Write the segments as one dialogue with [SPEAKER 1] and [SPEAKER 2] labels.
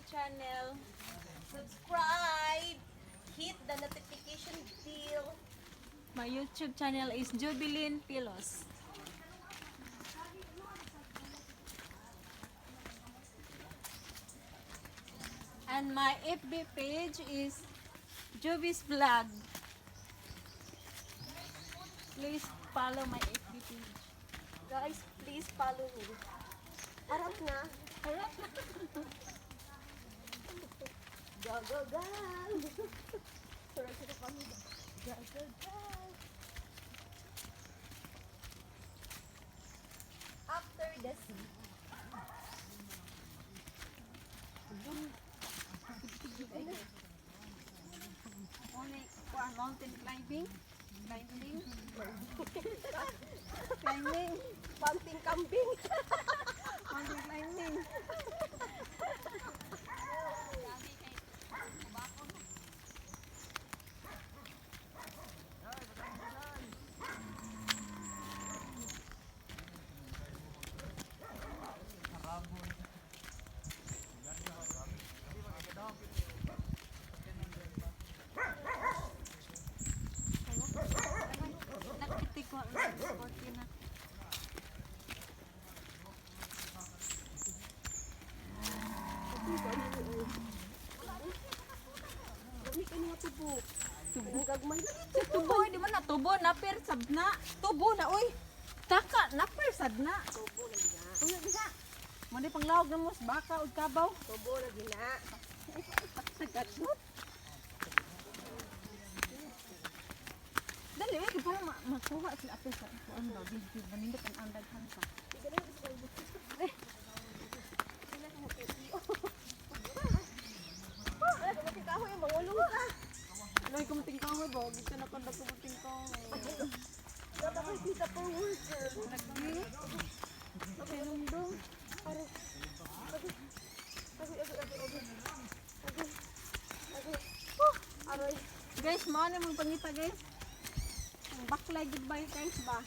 [SPEAKER 1] channel.
[SPEAKER 2] Subscribe! Hit the notification bell.
[SPEAKER 1] My YouTube channel is Jubilin Pilos. And my FB page is Juby's Vlog. Please follow my FB page.
[SPEAKER 2] Guys, please follow me. Harap na.
[SPEAKER 1] Harap na.
[SPEAKER 2] Go, go, go! Sarap sa kami. Go, go, go! After the sea.
[SPEAKER 1] Only for mountain climbing. Climbing. Climbing.
[SPEAKER 2] Panting kambing.
[SPEAKER 1] Mountain climbing. Nakitik ko ang na.
[SPEAKER 2] Dami ka nga tubo. Tubo. Gagmay na
[SPEAKER 1] Sa tubo, di man na tubo, napir sad na.
[SPEAKER 2] Tubo na, oy!
[SPEAKER 1] Taka, napir sad na.
[SPEAKER 2] Tubo na gina.
[SPEAKER 1] Uy, bisa. Mo di panglawag na mo sa baka ug kabaw.
[SPEAKER 2] Tubo na gina.
[SPEAKER 1] Tagadot. Dali, eh, para makuha sila apil sa kuan ba, video manindot ang daghan sa.
[SPEAKER 2] Wala ka makikahoy, mangulong ka.
[SPEAKER 1] Alay kumuting kahoy ba, gito na kon kumuting kahoy.
[SPEAKER 2] Dapat ay kita per worker.
[SPEAKER 1] Lagi. Sinumdum.
[SPEAKER 2] Aray. Agoy. Agoy, agoy, agoy, agoy. Agoy. Agoy. Oh, aray.
[SPEAKER 1] Guys, mao na mong pangita, guys. Ang baklay goodbye guys ba.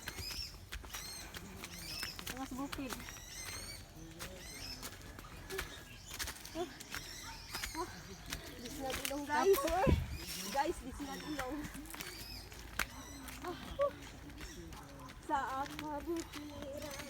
[SPEAKER 1] Mga sa bukid.
[SPEAKER 2] Disnag ilong, guys. Guys, disnag ilong. Sa kabukiran,